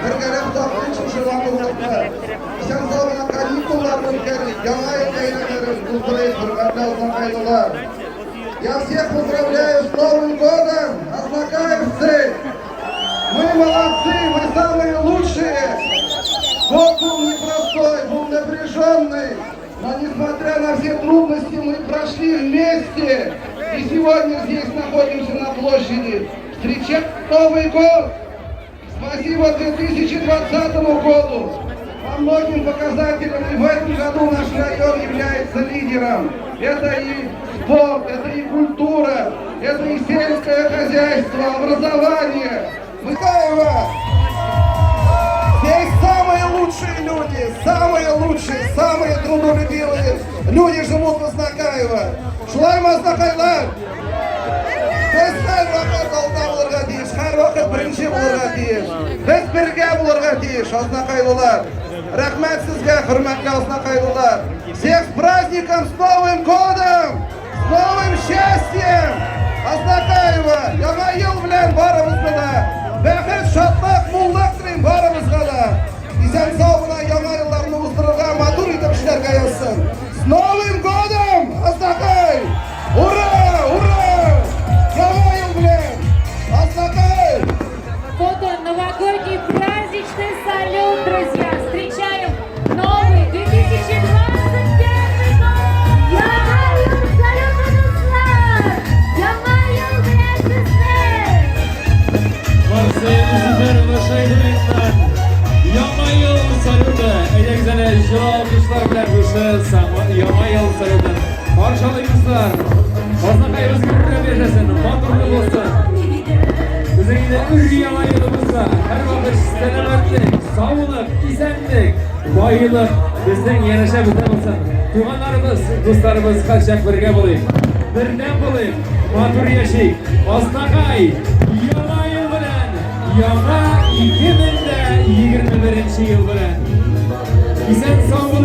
Бергәләп таптык шушы матурлыкны. Исән-сау гына каникулларны үткәрик, Яңа ел бәйрәмнәрен уздырыйк, хөрмәтле азнакайлылар. Я всех поздравляю с Новым годом, азнакаевцы! Мы молодцы, мы самые лучшие! Год был непростой, был напряженный, но, несмотря на все трудности, мы прошли вместе. И сегодня здесь находимся на площади. Встречаем Новый год! Спасибо 2020 году! По многим показателям и в этом году наш район является лидером. Это и спорт, это и культура, это и сельское хозяйство, образование. Михаева! Здесь самые лучшие люди, самые лучшие, самые трудолюбивые люди живут в Азнакаево. Шулаймы, азнакайлар! Без һәрвакыт алда булырга тиеш, һәрвакыт беренче булырга тиеш. Без бергә булырга тиеш, азнакайлылар. Рәхмәт сезгә, хөрмәтле азнакайлылар. Всех с праздником, с Новым годом! С новым счастьем! Азнакаево, Яңа ел белән барыбызны да! Бәхет, шатлык, муллык телим барыбызга да! Исән-сау гына яңа елларны уздырырга, матур итеп эшләргә язсын. С Новым годом, Азнакай! Ура! Ура! Яңа ел белән! Азнакай! Вот он, новогодний праздничный салют, друзья! Встречаем новый 2021 год! Яңа ел салюты, дуслар! Яңа ел белән сезне! Марсель Зөфәровна Шәйдуллиннан Яңа ел салюты. Әйдәгез әле җылы алкышлар белән шушы Яңа ел салютын каршы алыйк, дуслар. Азнакаебыз гөрләп яшәсен, матурлы булсын. Безнең инде өр яңа елыбызда һәрвакыт сәламәтлек, саулык, исәнлек, байлык безнең янәшәбездә булсын. Туганнарыбыз, дусларыбыз һәрчак бергә булыйк. Бердәм булыйк, матур яшик. Азнакай, Яңа ел белән, яңа 2021 ел белән. Исән сау.